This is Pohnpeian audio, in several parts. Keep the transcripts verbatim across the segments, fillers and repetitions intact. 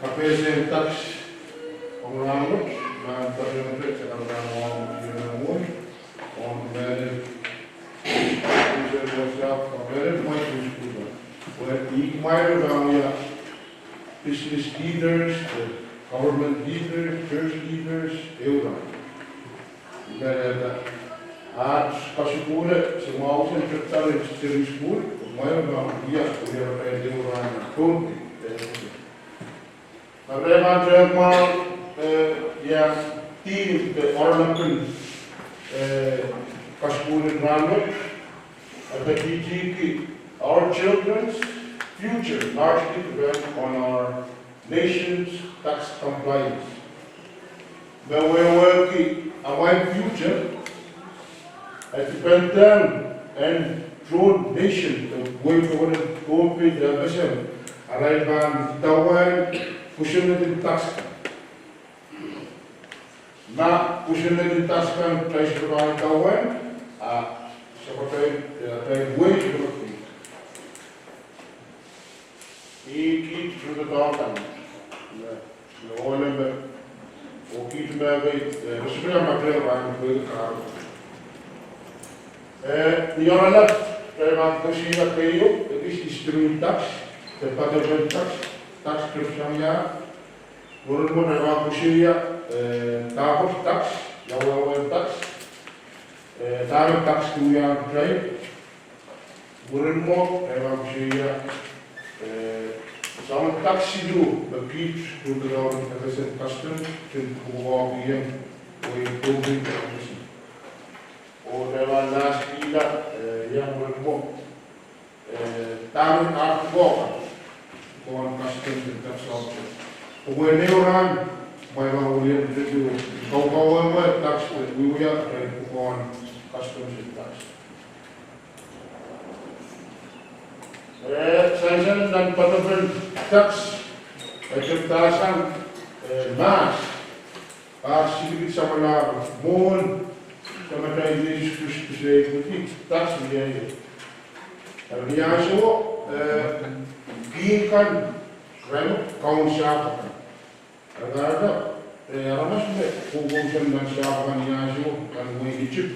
Kapehse en tax ong rahnwet, nan patohwan pet, se kan rahnwet, ong mehn, ong mehn, ong mehn, ong mehn, mehn, mehn, mehn, business leaders, the government leaders, church leaders, ehu rahn. Ih me lehda. Aht kasukuhl, se mwahu sen treptare seri sukuhl, mwahu ma ia, ia rehn ehu rahn, Pohnpei. Eri ma te mwahu, eh, ia, theme de ornament, eh, kasukuhl en rahnwet, a de tikitik, our children's future largely depends on our nation's tax compliance. Me wehwehki amwail future, a depend on an nation, de wehi pokon Pohnpei de FSM, arail pahn idawehn kosonned en tax kan. Ma kosonned en tax kan kitail sohte pahn idawehn, a, sohte, eh, kitail wehi sohte. Ih kiht rehn doadoahk kan. Me, me ohl me, oh kiht me kei, eh, me sohte pahn patohwan pwe kar. Eh, ni oaralap, kitail pahn koasoia keieu, ekis history en tax, de patehng tax, tax structure ia. Mwurin mwo kitail pahn koasoia, eh, dahkot tax, ia wehwehn tax, eh, dahme tax kin wia kitail. Mwurin mwo, kitail pahn koasoia, eh, soangen tax siluh me kiht rehn doadoahk en FSM Customs, kin pwukoahkihong, oh ih Pohnpei FSM. Oh kitail pahn lastihla, eh, ia mwurin mwo, eh, dahme aht pwukoa, pwukoahn Customs and Tax Office. Pwukoahn ehu rahn, ma I pahn wiliandi, kaukawehwe tax, wiewia, eh, pwukoahn Customs and Tax. Eh, sansal nan poatopen tax, eh, tepdasang, eh, mahs, ah, silikid samwalahro, mwohn, tamatail Sises Krais, Krais, tax wia ie. Eri ni ansouo, eh, kin kan, ren kaun sahpw kan. Eri kahrehda, eh, aramas me kohkohsang nan sahpw kan ni ansouo, kan wehin Isip.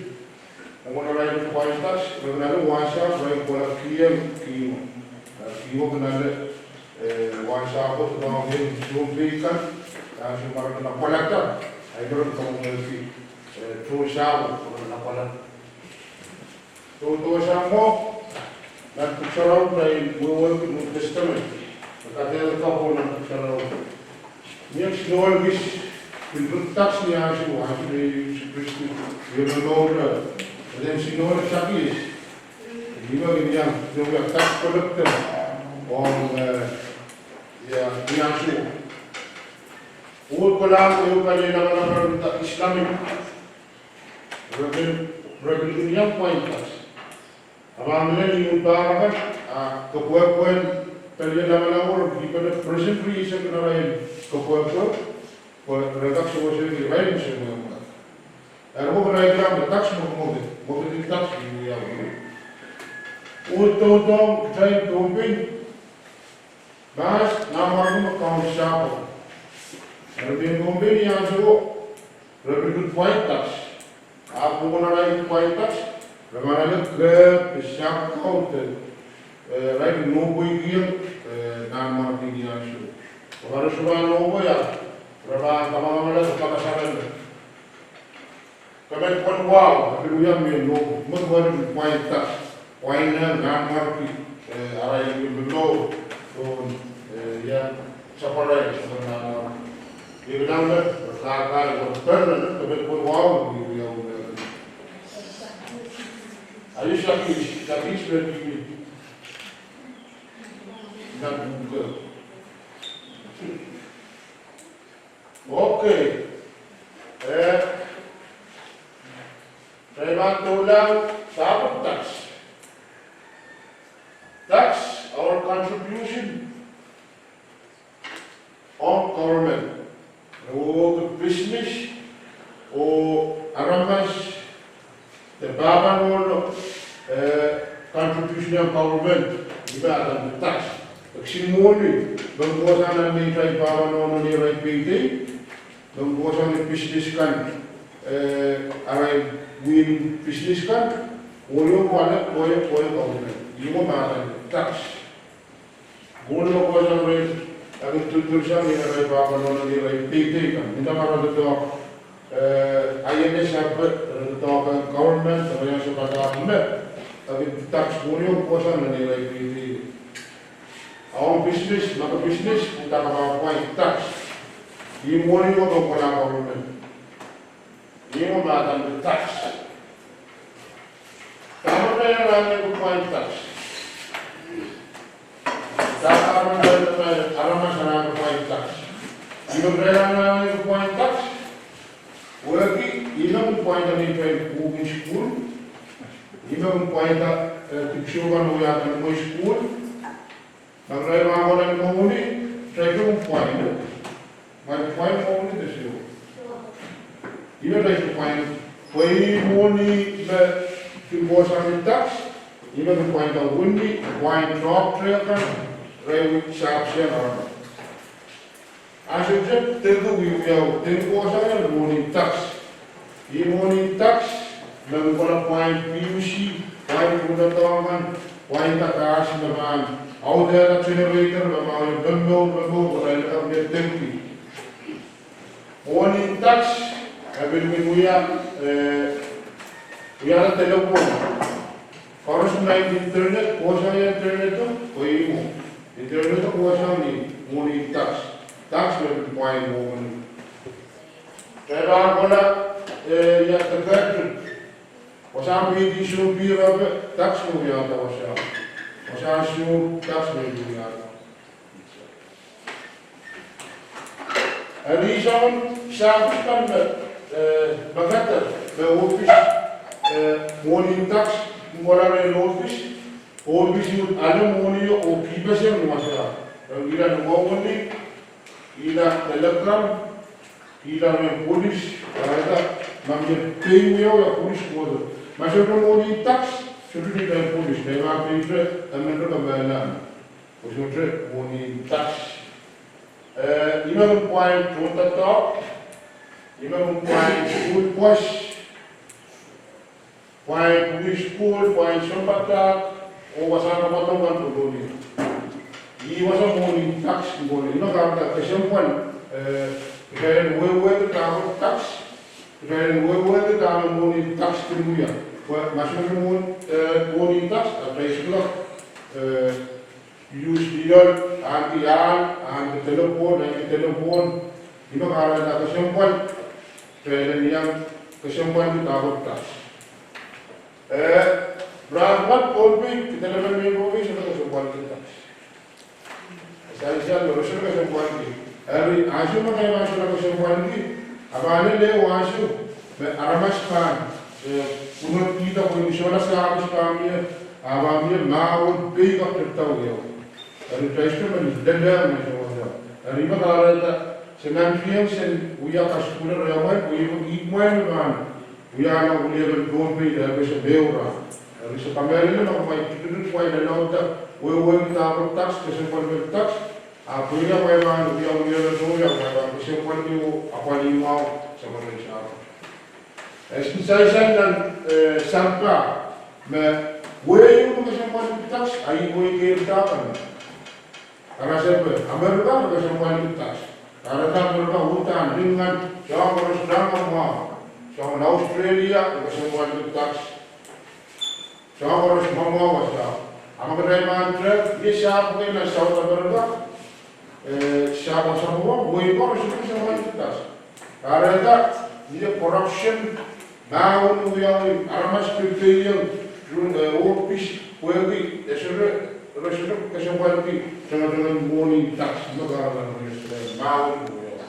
Mwo arail pwain tax, ren ale wasa, ren kohla kihong, kihong. Eh, kihong nan ale, eh, wasa ko, kihong, kihong, kihong kan, ansou me re kin kolahda, ahi me re kin kamwekid, eh, tohn sahpw, re kin kolahda. Tohtohsang mwo, nan Pwuhk Sarawi, ih wehwehki New Testament, me kadehdehki nan Pwuhk Sarawi. Ni ansou me Sises Krais, pil rit tax ni ansou, ansou me Sises Krais, ih me mourla, eden Sises Krais, ih me kin iang, ih me tax collector, ong, eh, ia, ni ansou. Uhd kohla ehu pali lamalam en Islamic. Re kin, re kin iang pwain tax. A ma mehla ni unpahn akan, a kepwehpwehn pali lamalam wet, ih pali present reason en arail kepwehpwehn, pwe re kak sewese irail me semwehmwe. Eri mwo irail kak me tax mwo, mwo, mwo tax ni wia. Uhd doadoahk kitail Pohnpei, mahs, nanmwarki me kaun sahpw. Eri mehn Pohnpei ni ansouo, re pil kin pwain tax. Ahpw mwo arail pwain tax, re men ale kehp de sahpw kaudok, eh, re pil nohpweikihong, eh, nanmwarki ni ansouo. Pwe re sohte pahn nohpwei, re pahn kamakamalahda pakasaran. Kemen pwon wahu, a pil wia mehn nohpwei, mwo re pil pwain tax. Pwain nanmwarki, eh, arail me mour, oh, eh, ia, sapwarail, sapwarail nanmwarki. Ih kilang me, re kak, re pil, re pil pwain wahu, ih wia, wia. Ahi sakis, sakis me ih. Nan buke. Okay. Eh, kitail pahn doula sahpw tax. Tax, our contribution ong government. Oh, business, oh, aramas, de pahpa nohno, eh, contribution ong government, ih pahn tax. Ekis mwuri, Me kohsang nan neitail pahpa nohno neirail peidei, me kohsang ni business kan, eh, arail wihn business kan, ohloko ale, koahiek, koahiek kaunen. Ih me mahsen tax. Mwohni me kohsang irail, eh, tutursang neirail pahpa nohno neirail peidei kan. Nda ma re doadoahk, eh, I N S ape, re doadoahk government, re ansou padahk me, eh, tax mwohni me kohsang nan neirail peidei. Ong business, ma ke business, uhdahn ke pahn pwain tax. Ih mwohni me kohsang government. Ih me mahsen tax. Dahme kitail anahne pwain tax? Dahme kitail anahne pwain tax? Ih me kitail anahne pwain tax. Wehwehki, ih me kin pwainda neitail pwuhken sukuhl. Ih me kin pwainda, eh, dipwisou kan wiahda ni mwei sukuhl. Ma kitail pahn kohla mwohni, kitail pahn pwain. Ma pwain mwohni de sio. Ih me kitail pahn pwain. Pwe ih mwohni me kin kohsang ni tax, ih me kin pwainda wini, pwain toahkte kan, re wia sapwsang aramas. Ansou tep, tep wiawi, tep kohsang mwohni tax. Ih mwohni tax, me kin kohla pwain P U C, pwain pwuhken doadoahk kan, pwainda gas me pahn audehla generator me pahn wia momour, momour, kohla ele kak me tepki. Mwohni tax, e pil kin wia, eh, wiahla telephone. Koaros me internet, kohsang internet, pwe ih mwo. Internet kohsang ni mwohni tax. Tax me pil pwain mwohni. Kitail pahn kohla, eh, ia, the factory. Wasahn pihdi sohte pihrape, tax me wiahda wasahn. Wasahn sohte, tax me wiahda. Eri soangen service kan me, eh, me ketiket, me ohpis, eh, mwohni tax, kohla rehn ohpis, ohpis me ale mwohni oh kihpeseng ni wasahn. Eri ila ni mwohni, ila telegram, ila rehn polis, kahrehda, ma mie pei wiawi a polis kohdo. Ma sohte mwohni tax, sohte ni rehn polis, me ma pei te, emen te kamehlele. Pwe sohte mwohni tax. Eh, ih me kin pwain tohndoadoahk, ih me kin pwain sukuhl pwoas, pwain pwuhken sukuhl, pwain sounpadahk, oh wasahn kapwaiada kan kohdo ni. Ih wasa mwohni tax kohdo. Ih me kahrehda kesempwal, eh, kitail en wehwehki dahkot tax, kitail en wehwehki dahme mwohni tax kin wia. Pwe ma sohte mwohn, eh, mwohni tax, a kitail sohte, eh, use lioal, ahneki ahl, ahneki telephone, ahneki telephone. Ih me kahrehda kesempwal, kitail en iang kesempwalki dahkot tax. Eh, rahn wet Pohnpei, kitail emen mehn Pohnpei sohte kesempwalki tax. Sansal me re sohte kesempwalki. Eri, ansou me kitail pahn sohte kesempwalki, a pahn lel ehu ansou me aramas pahn, eh, pwunod kihda pwe ni sohla service pahn mie, a pahn mie mahwen pei kak tepda wiawi. Eri kitail sohte men lelehng me sohla. Eri me kahrehda, se nantihong sen wia kasukuhl rehmwail, pwe ih me ihmwail me pahn wiahla wiliakan Pohnpei de ese me ura. Eri se kamehlele me kumwail tikitik pwain lelauda, wehwehki dahkot tax, kesempwalki tax, a pwe ia kumwail pahn wia wiliakan Pohnpei, a kumwail pahn kesempwalki oh apwalih mwahu, samwalahn sampah. E kin sansal nan, eh, sampah, me wehi me kesempwalki tax, a ih wehi keirda kan. Karasepe, Amerika me kesempwalki tax. Kahrehda Amerika uhdahn lingan, soahng koaros rang mwahu. Soangen Australia me kesempwalki tax. Soahng koaros mwamwahu wasa. A ma kitail pahn try, ie sahpw kei nan South America, eh, sahpw wasa mwahu, wehi koaros kesempwalki tax. Kahrehda, ie corruption, mahwen wiawi, aramas pil peiong, run, eh, ohpis, pwehki, e sohte, re sohte kesempwalki, tengeteng en mwohni tax, me kahrehda, mahwen wiawi.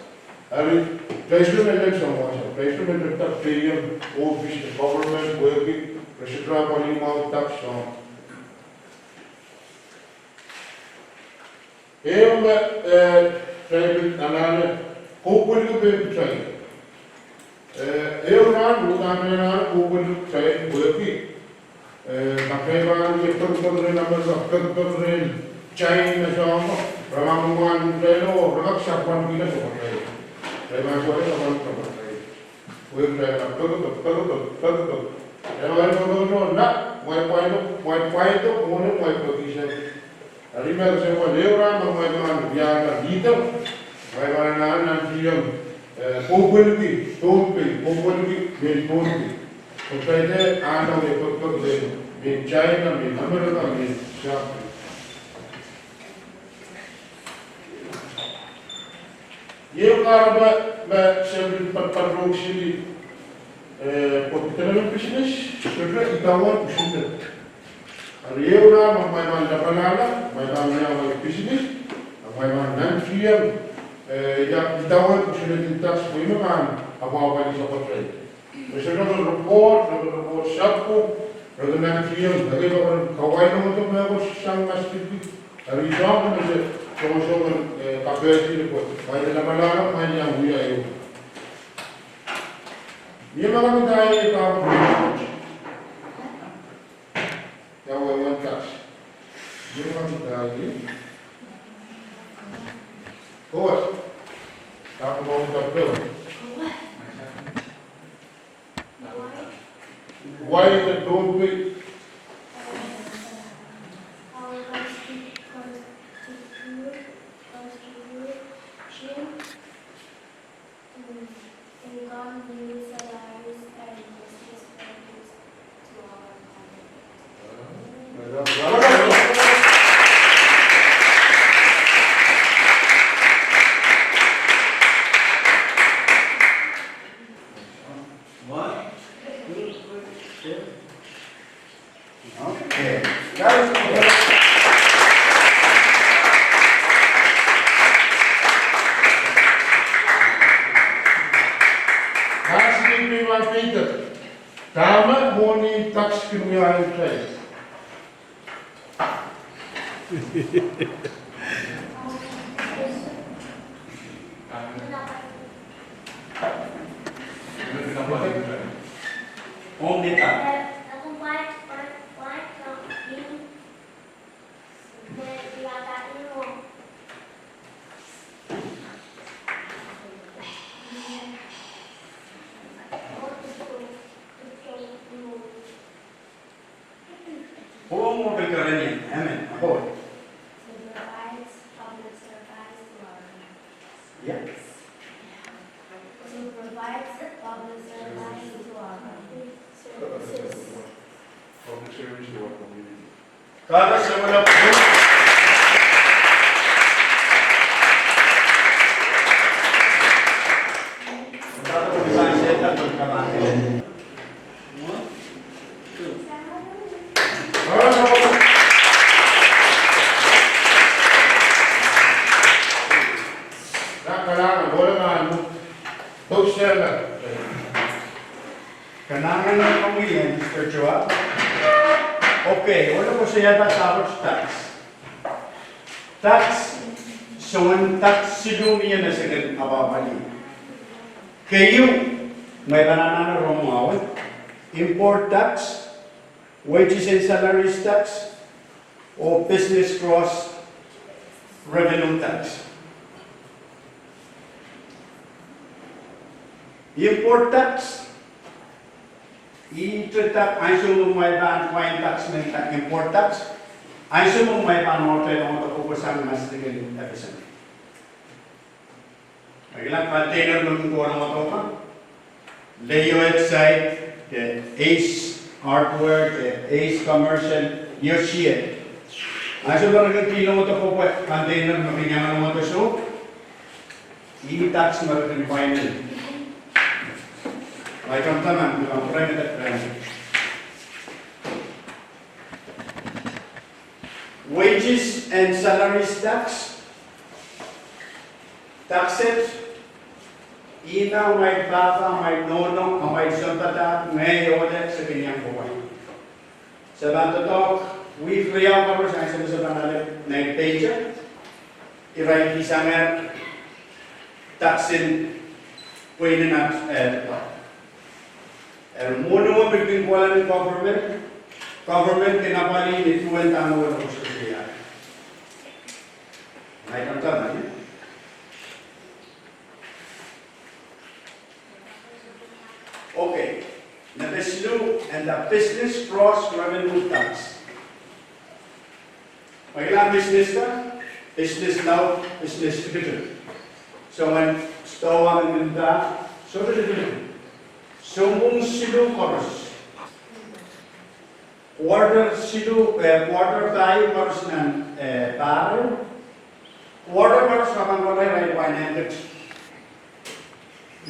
Eri, kitail sohte men lel soahng wasa, kitail sohte men tepda peiong, ohpis, government, pwehki, re sohte apwalih mwahu tax soahng. Ehu me, eh, kitail pil anahne, kohkohlki pein kitail. Eh, ehu rahn, uhdahn anahne kohkohlki kitail, pwehki, eh, ma kitail pahn ie pekipek rehn Amerika, pekipek rehn China soangen, Rama mwamwahl en kitail o, rama sapwandikihla sapwandikihla. Rama sapwandikihla sapwandikihla. Wehwehki rama pekipek, pekipek, pekipek. Rama mwamwahl en kitail o, na, mwamwahl pwaito, mwamwahl pwaito, mwamwahl pekipek. Eri me se mwamwahl ehu rama mwamwahl en kitail o, mwamwahl en kitail o, eh, pwupwuliki, Pohnpei, pwupwuliki, mehn Pohnpei. Pwupwuliki, ahnsou me pekipek, mehn China, mehn Amerika, mehn Japan. Ieu kahrepe me se pil patpatrong sili, eh, pwe kitail me business, sohte idawehn usunet. Eri ehu rama mwamwahl lapalahla, mwamwahl iang business, mwamwahl nantihong, eh, ia idawehn usunet en tax pwe ih me pahn apwahpwalih sapwatail. Me se nda report, nda report sapwung, nda nantihong, nda ke pahn kawain nda mehkot sang masdikdik. Eri soang me se songosong, eh, kapehse report. Mwamwahl lapalahla, mwamwahl iang wia ehu. Ni ma kami dai ka Ia wehwehn tax. Ia wehwehn tax. Kowet. Tax wehwehn tax. Why the don't pay? Income, new salaries, and business profits to our company. One, two, three, four. Okay. Guys, guys, we want Peter. Dahme mwohni tax kin wiahiong kitail? Pwong oh pil kerenieng, amen. Apo. To provide public service to our country. Yes. To provide public service to our country. Services. Public service to our community. Kara semula pwong. Kara pwong. Kanahngan me komwi, Mister Joab. Okay, wele koasoiahda dahkot tax. Tax, soangen tax siluh mie me se kin apwahpwalih. Keieu, me pahn anahne rong mwahu, import tax, wages and salaries tax, oh business gross revenue tax. Import tax, ihte tax, ansou me kumwail pahn pwain tax men import tax, ansou me kumwail pahn ote longodo kohpwusang maslikin FSM. Ahi kilang container me kin kohla mwahu kan, Leo Excite, de Ace Hardware, de Ace Commercial, Yoshie. Ansou me re kin kihla mwahu kohpwusang container me kin iang mwahu soh, ih tax me re kin pwain. Ahi tamataman, me pahn pwurehng ede pwurehng. Wages and salaries tax. Tax et, ihme amwail pahpa, amwail nohno, amwail sounpadahk, ngehi oh de se kin iang kohwei. Se pahn doadoahk, wihk riau koaros ansou me se pahn ale nei paycheck, irail kihsangehr tax en pweinen at, eh, Eri mwohni me pil kin kohla ni government, government kin apwalih ni duwen dahme wele koasoakoasoia. Item seven, eh? Okay. Number siluh, and the business gross revenue tax. Mwein business ka, business laud, business tikitik. Soangen stowa me kin pahn, sohte tikitik. Sounpwong siluh koaros. Quarter siluh, eh, quarter pahieu koaros nan, eh, pahr ehu. Quarter koaros re pahn kohla irail pwain ehkit.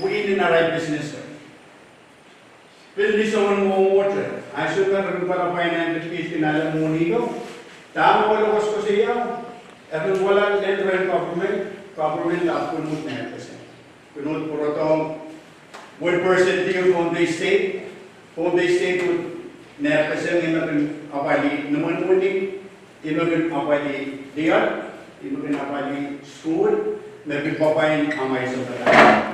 Wini nan arail business. Pil ni soangen mwomwohte, ansou me re kin kohla pwain ehkit, kiht kin ale mwohni ko. Dahme kohla koasoakoasoia, e kin kohla lel rehn government, government ahpw kin uhd nehrpeseng. Kin uhd pwurodohng one percent to Pohnpei State, Pohnpei State uhd nehrpeseng, ih me kin apwalih nimwenwini, ih me kin apwalih lioal, ih me kin apwalih sukuhl, me kin pwapwain amwail sounpar.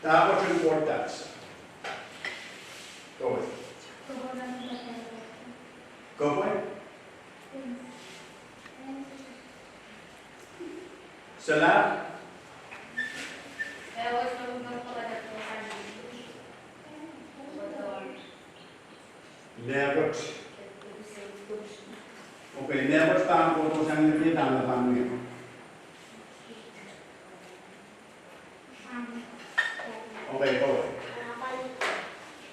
Dahkot import tax? Kepwe. Kepwe? Solahr? Mehkot. Okay, mehkot pahn kohdo sang ni pil dahme pahn mie. Okay, kepwe.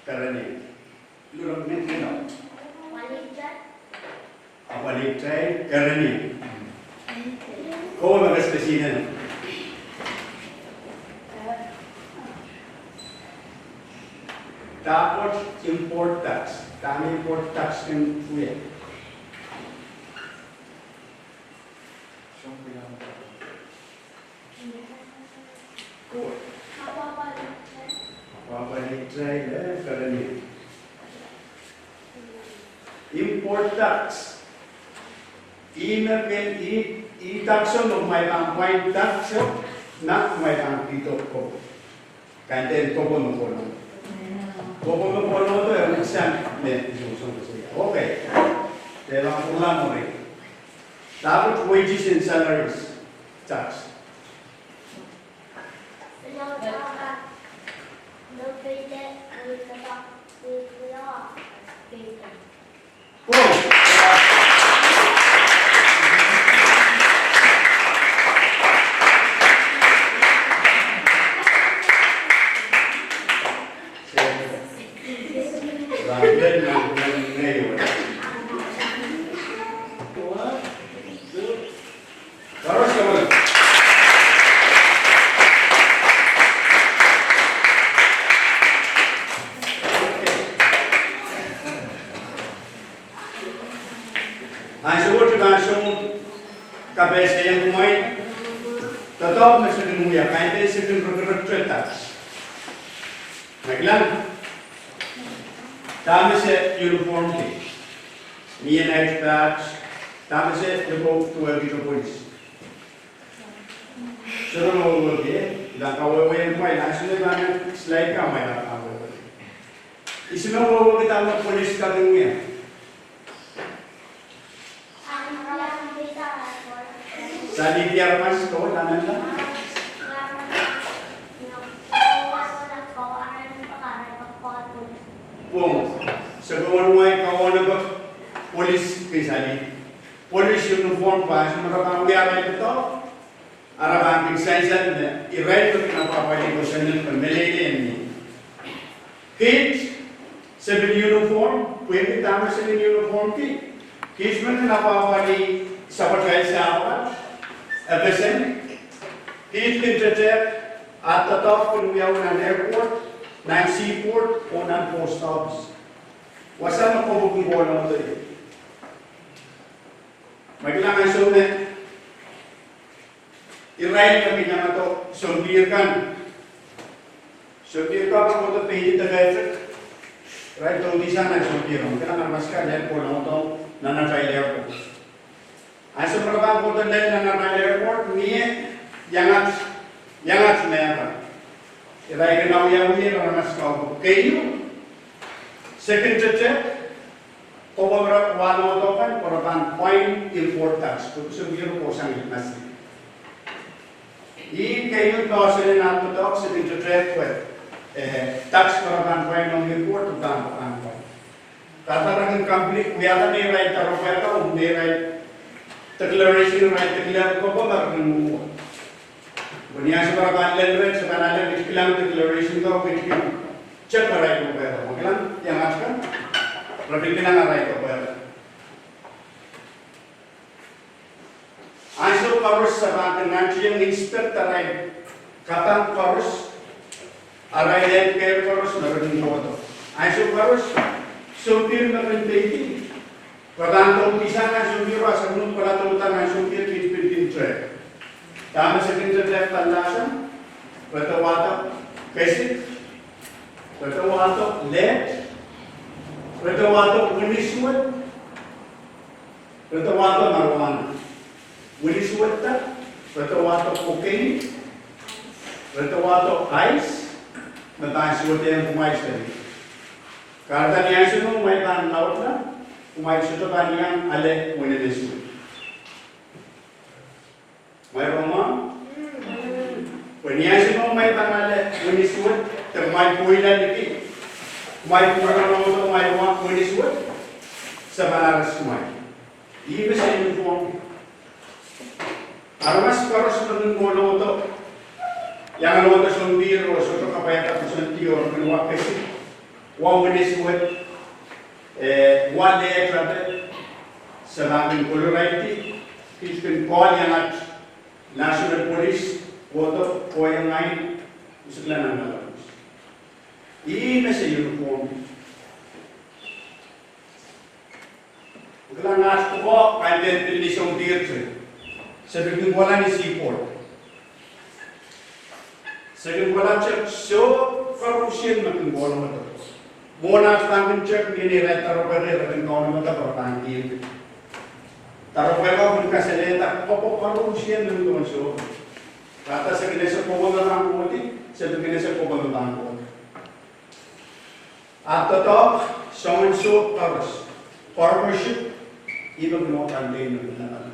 Kerenieng. Lurong ni, ni no. Apwalih kitail, kerenieng. Kepwe me kesikesihnen. Dahkot import tax, dahme import tax kin wia? Apwapwalih kitail, eh, kerenieng. Import tax. Ih me kin, ih, ih tax o me kumwail pahn pwain tax o, nan kumwail pahn kihdo kepwe. Kaidehn kepwe me kohla. Kepwe me kohla, eh, unsek me iso song koasoia. Okay. Dehr pahn kohla mwuri. Dahkot wages and salaries tax? Ansou wet I pahn song kapehsehiong kumwail doadoahk me se kin wia, kaidehn se kin rekirekte tax. Mwein kilang, dahme se uniform ki, mie night badge, dahme se likou duwehkihte polis. Sohte me wehwehki, I pahn kawehwehiong kumwail, ansou me I pahn slide kan, kumwail pahn kawehwehki. Ihs me wehwehki dahme polis kan kin wia? Salihdi aramas ko, nan nan. Pwung, se kawenewail kawenepe polis kin salih. Polis uniform pahn, se me re pahn wia arail doadoahk. Ara pahn kin sansal me irail me kin apwahpwalih kosonned me meleilei ni. Kiht, se pil uniform, pwehki dahme se kin uniform ki. Kiht me kin apwahpwalih sapwatail sawakat, FSM. Kiht kin tetehk, ah doadoahk kin wiawi nan airport, nan seaport, oh nan post office. Wasa me kepwe kin kohla mwuri. Mwein kilang, ansou me irail me kin iangahdo sompihr kan. Sompihr kan pahn kohdo pein deketek. Irail doudi sang nan sompihr. Mwein kilang, aramas kan lel kohla mwuri nan atail airport. Ansou me re pahn kohdo lel nan atail airport, mie iangahki, iangahki mehkan. Irail kin awiawih aramas kau keieu. Se kin tetehk. Wahndoadoahk kan pwe re pahn pwain import tax, pwe sounpihro kohsang ilmasi. Ih keieun poahsoan en ahpw doadoahk se kin tetehk pwe, eh, tax pwe re pahn pwain ong import pwe pahn pahn pwain. Kahrehda re kin complete wiahda neirail doaropwehk, neirail declaration, neirail declare koaros me re kin mwomwohd. Pwe ni ansou me re pahn lel rehn, se pahn ale, kit kilang declaration ko, kit kilang check arail doaropwehk. Mwo kilang, iang at kan, re pil kilang arail doaropwehk. Ansou koaros se pahn kin nantihong inspect arail kapang koaros, arail ehr koaros me re kin kohdo. Ansou koaros, sounpihro me kin peidi, re pahn doudisang nan sounpihro, a se kin kohla doudang nan sounpihro, kit pil kin track. Dahme se kin track pahn lahsang, re doadoahk kesik, re doadoahk leht, re doadoahk wenisuwed, re doadoahk marijuana. Wenisuwedda, re doadoahk cocaine, re doadoahk ice, me pahn suwedehng kumwail seri. Kahrehda ni ansou me kumwail pahn laudla, kumwail sohte pahn iang ale wenisuwed. Kumwail rong mwahu? Pwe ni ansou me kumwail pahn ale wenisuwed, de kumwail pwoula liki, kumwail pwurala ong kumwail wenisuwed, se pahn arrest kumwail. Ih me se uniform. Aramas koaros me kin kohlongodo, iang longdo sounpihro, sohte kapwaiada koasoandi oh re kin wa kesik, wa wenisuwed, eh, wa leht, se pahn kin koleraildi, kit kin call iang at National Police, kohdo, kohieng ngehi, usekla nan laud. Ih me se uniform. Kilang, at pwukoa pahn pil ni sounpihro, se pil kin kohla ni seaport. Se kin kohla check soh koarosie me kin kohlongodo. Mwohn at pahn kin check, mie neirail doaropwehk re kin kohlongodo pwe re pahn kihong. Doaropwehk ko kin kasalehda koapworopworki koarosie me kin soh. Kahrehda se kin ese koapworopworki, se kin ese koapworopworki. Ahpw doadoahk soangen soh koaros, partnership, ih me kin contain me kin lapala.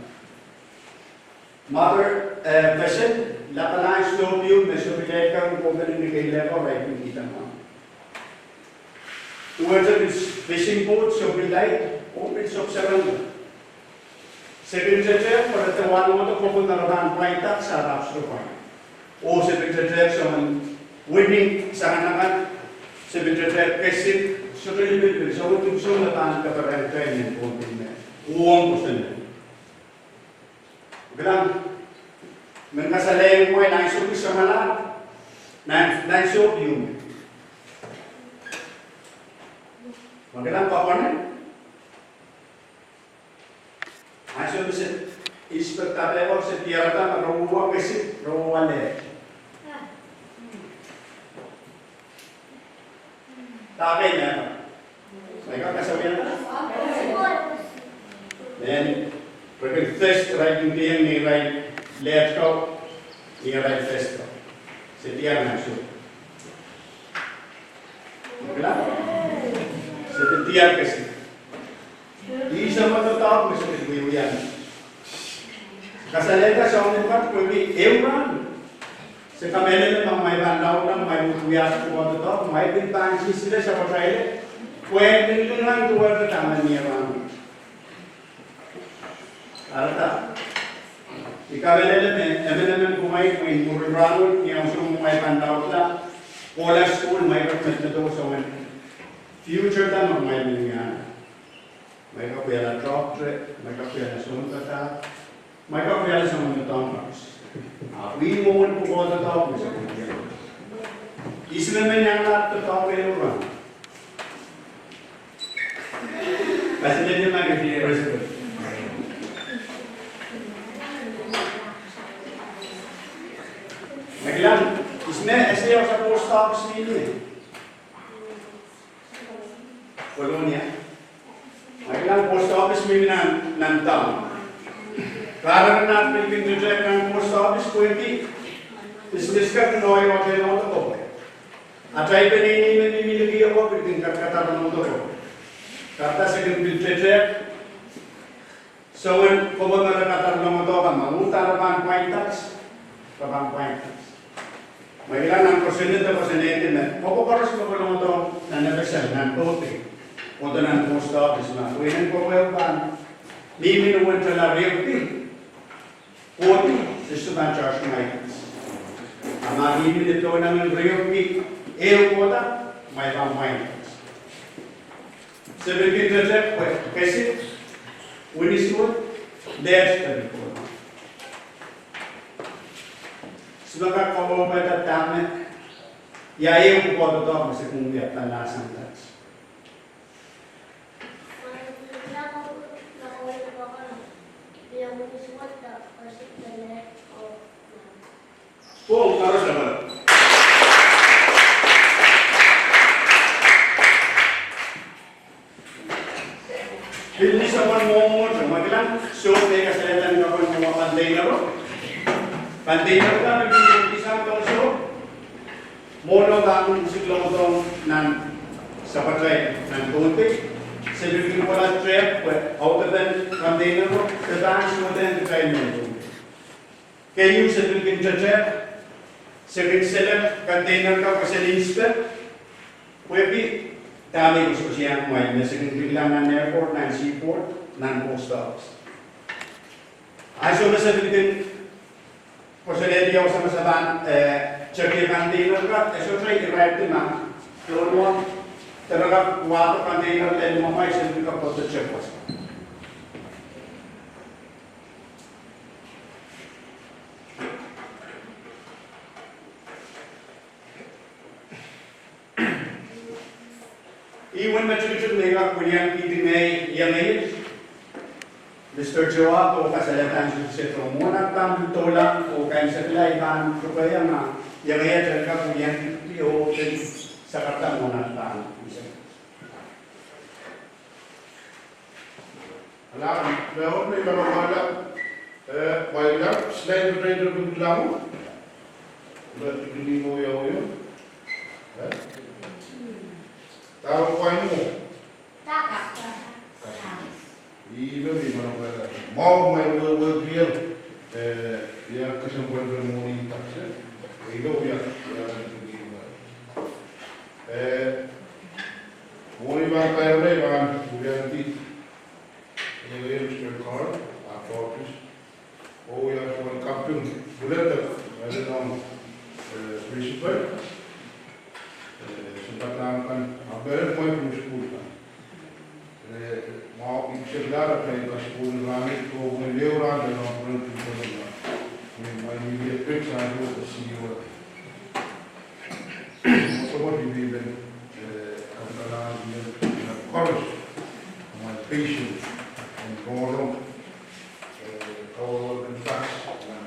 Mother, eh, vessel, lapalahn sohp ieu me sohpeilahn kan kohpene ni keilehko, irail kin kihda mwahu. Duwehte fishing boat, sohpeilahn, oh pil sohp serangla. Se kin tetehk pwe re doadoahk koapworopworki me re pahn pwain tax, a re ahpw sohte pwain. Oh se pil tetehk soangen winning sanganakan, se pil tetehk kesik, sohte lipilipil, soangen tuksong me pahn keperengte nen pohn pil me uhwong kosonned. Kilang, men kasalehiong kumwail nan sohte samwala, nan, nan sohp ieu me. Ma kilang, koapworopworki. Ansou me se inspector pehko se diarada me re uhwong kesik, re uhwong leht. Dahme, ma ka kasalehiong? Then, re kin vest, irail kin kihong neirail leht ko, neirail vest ko. Se diar nan sohp. Kilang? Se diar kesik. Ih soangen doadoahk me se pil wiewia. Kasalehda soangen doadoahk pwehki ehu rahn, se kamehlele ma kumwail pahn laudla, kumwail wiewia doadoahk, kumwail pil pahn sisile sapwatail, pwehn lingling nan duwehte dahme mie rahn. Kahrehda I kamehlele me emenemen kumwail pwehn mwurin rahnwet, ni ansou me kumwail pahn laudla, kohla sukuhl, kumwail pahn medemedewe soangen future da me kumwail men wiahla. Kumwail kak wiahla doctor, kumwail kak wiahla soangen doadoahk, kumwail kak wiahla soangen doadoahk. Ahpw ih mwomwen pwukoa doadoahk me se pil wiahla. Ihs me men iang doadoahk ehu rahn? President, ma ke president. Ma kilang, ihs me ese ia post office me mie? Kolonia. Ma kilang, post office me mie nan, nan town. Kahrepen aht pil kin tetehk nan post office pwehki business kan kin ohi, ohi nan town. Atail peneinei me mihmi liki ko pil kin kak, kak nan town. Kahrehda se kin pil tetehk, soangen kowe me re kadar longdo kan ma uhdahn re pahn pwain tax, re pahn pwain tax. Ma kilang nan kosonned e koasoanehdi me kowe koaros me ke longdo nan F S M, nan Pohnpei, kohdo nan post office ma pwihn en kowe pahn mihmi ni wentala riekid kohdi, se sohte pahn charge-i mai tax. A ma mihmi ni tohnengen riekid ehu kohda, mai pahn pwain tax. Se pil kin tetehk pwe kesit, unsek, dehr se pil kohda. Se pahn kak kawehwehda dahme, ia ehu pwukoa doadoahk me se kin wia pahn lahsang tax. Pwong, koaros lapalap. Pil ni soangen mwomwohdiso, ma kilang, soh me kasalehda ni kapwunod mwowe container-o. Container kan pil ni soangen mwomwohdiso. Mwohn o pahn unsek longdohng nan sapwatail nan Pohnpei. Se pil kin kohla trehk pwe audepen container-o, se pahn sohte kitail mwohn Pohnpei. Keieu se pil kin tetehk, se kin select container kan pwe se inspect, pwehki dahme koasoakoasoiahng kumwail me se kin pil kilang nan airport, nan seaport, nan post office. Ansou me se pil kin koasoanehdi ia wasa me se pahn, eh, check-i container kan, e sohte irail di ma, tohn wahn, de re kak wahdo container lel mwomwai, se pil kak kohdo check wasa. Ih uwen me tikitik me I kak wiliankihdi ngehi iengei, Mister Joab, oh kasalehda ansou kiset oh mwohn at pahn pil doula oh kaimwisekla I pahn rukweia ma iengei at en kak wiliankihdi oh pil sakarada mwohn at pahn isekla. Alarm, me wet me I pahn mwahlap, eh, mwahlap, slide pataito kin kilang, me I kin ih mwowe ia wia, eh? Dahme pwain mwo? Ih me I pahn mwahlap. Mwahu me I wehwehkier, eh, ia kesempwal me mwohni tax, eh? Ih lo ia, ia, eh, mwohni pahn kairei pahn wiliandi. Ewe Mister Carl, ah, Baptist. Oh ia soan kaping, buledak, mehlel ong, eh, principal. Eh, soangen dahme kan, ah, mehlel mwein principal kan. Eh, ma I kisekla re pahn kasapwohte rahn, oh mwein ehu rahn, eh, ong principal kan. Mwein, mwein mie pek sang ko the C E O. Mwotomwot I men, eh, kamwakala I men, eh, koaros, mwein patient, en rongorong, eh, kawewe en tax, eh,